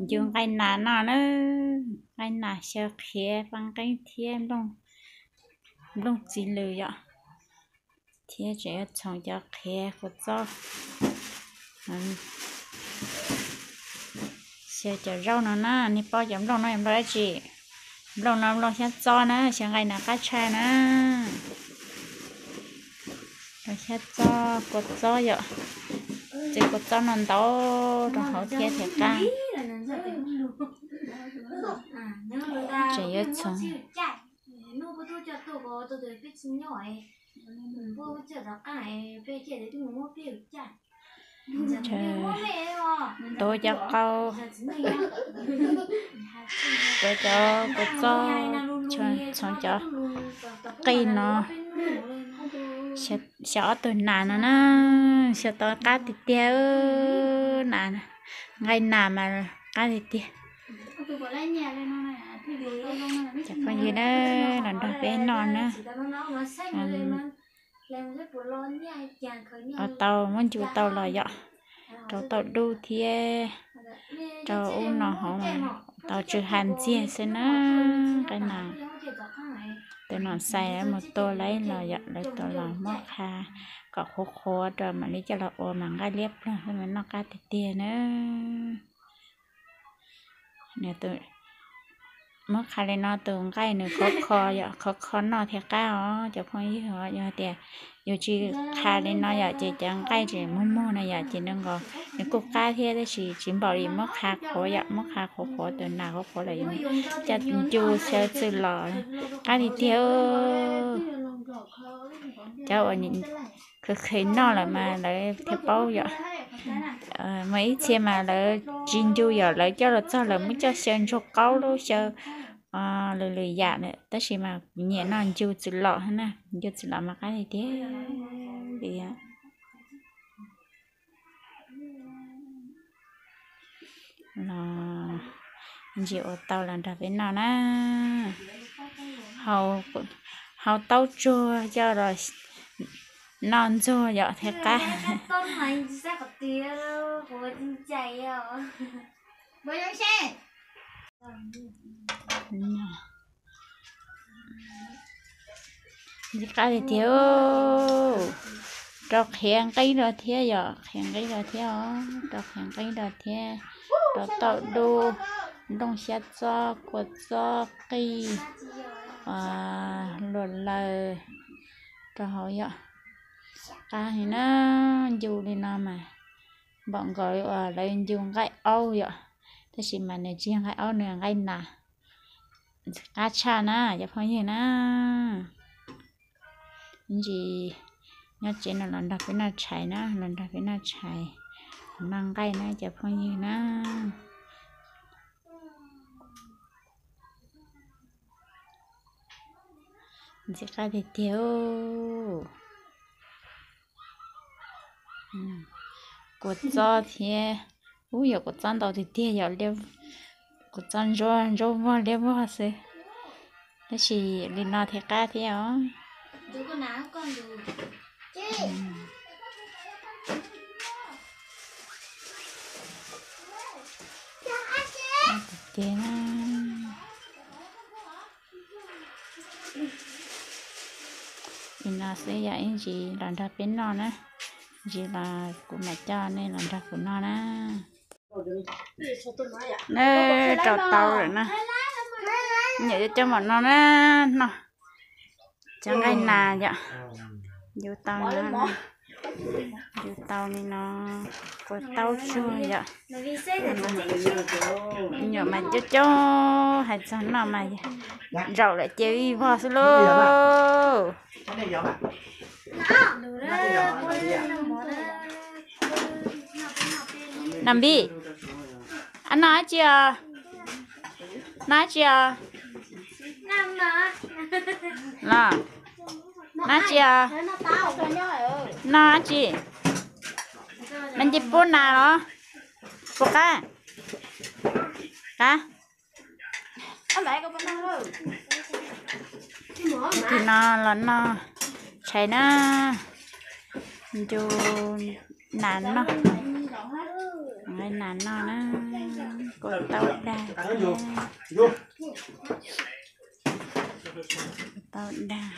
Ncu nqaij nas no na, nqaij nas xyaw qhiav paj nqeeb thiab nplooj txiv lws yom, thiab tseem yuav txhoov cov qhiav kua txob. Xyaw cov zaub no na, nej paub cov nplooj no yog nplooj dab tsi? Nplooj no nplooj xyab txob na, xyaw nqaij nas qab tshaj na. Nplooj xyab txob kua txob yom, txiv kua txob no ntau rau hauv thiab thiaj qab. Tseem yuav txhoov. Tuav cov qau, tuav cov kua txob, txhoov cov qij no, xyaw ob tug nas no na, xyaw tau qab tiag tiag, nas, nqaij nas mas qab tiag tiag. Cov phooj ywg na, los nrog peb noj na. Ua tau muab ncu tau los yom, rau tauj dub thiab rau ub no hauv, tau tsw ha ntxiag xwb na. Nqaij nas, tus nom xais mus tua lawv los yom, lawv tua los muab qha kom qhuav qhuav rau mam li coj los ua mas nqaij liab ploog xwb mas noj qab tiag tiag na. Muab qha li no tus nqaij nws khov kho yom, khov kho noj thiaj qab os cov phooj ywg. Yog tias yus tsis qha li no yom, ces cov nqaij tseem muag muag no yom, ces nws nkaus nws kuj qab thiab tab sis tsis npaum li muab qha qhuav yom, muab qha qhuav qhuav tus nas qhuav qhuav lawm yus coj ncu xyaw txwj los qab tiag tiag. Cov uas kheev kheev noj lawm mas lawv thiaj paub yom. Muaj ib txhia mas lawv tsis ncu yom, lawv coj los txog lawv muab coj xyaw ntsuag qaub lub xyaw lwm lwm yam lawm, tab sis mas kuv nyiam noj ncu txwj los na, ncu txwj los mas qab tiag tiag. Los ntsis ua tau los nrog peb noj na. Hau taub tsuag coj los noj ntxuag yom thiaj qab. Ntxim qab tiag tiag, rau qhiav nqeeb rau thiab yom, qhiav nqeeb rau thiab os, rau qhiav nqeeb rau thiab, rau tauj dub, nplooj xyab txob, kua txob qij, luam laws rau hauv yom. Qab heev na, ncu li no mas npaum nkaus uas lawv ncu nqaij aub yom, tab sis mas nws tsis yog nqaij aub, nws nqaij nas. Qab tshaj na cov phooj ywg na. Ntsis nyob tsev no los nrog peb noj tshais na, los nrog peb noj tshais, noj nqaij na cov phooj ywg na. Ntxim qab tiag tiag. Kua txob thiab, ub, yog kua txob ntau tiag tiag yom, kua txob ntsuab ntsuab vog liab vog xwb, tab sis li no thiaj qab thiab os. Ces li no xwb yom, ib ntsis los nrog peb noj na, ntsis los kuv mam coj nej los nrog kuv noj na. Nab rau tau lawm na, nyuam coj coj mam no na, no cov nqaij nas yom, ncu tau no, ncu tau li no, kua taub tsuag yom. Nyuam mas coob coob, hais txog noj mas zaum lawm ces vij vog xwb lauj. Nam Npis, noj dab tsi os? Noj dab tsi os? Los, noj dab tsi os? Noj dab tsi? Me nci pub nas los? Puas qab? Qab. Tus no los noj tshais na, ncu nas noj. Nas no na, kuv tau dag, tau dag.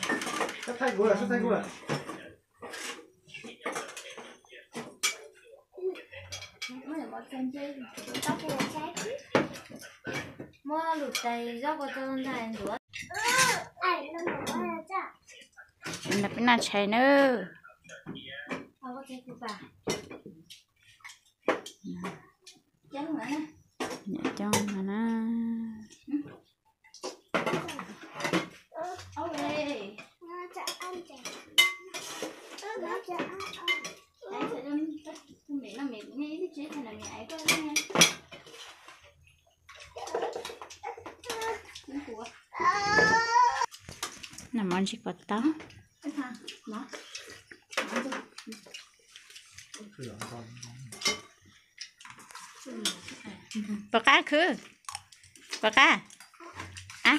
Peb noj tshais nawb. Coob no na. Noj mov ntsis kom tau. Puas qab khwv? Puas qab? A.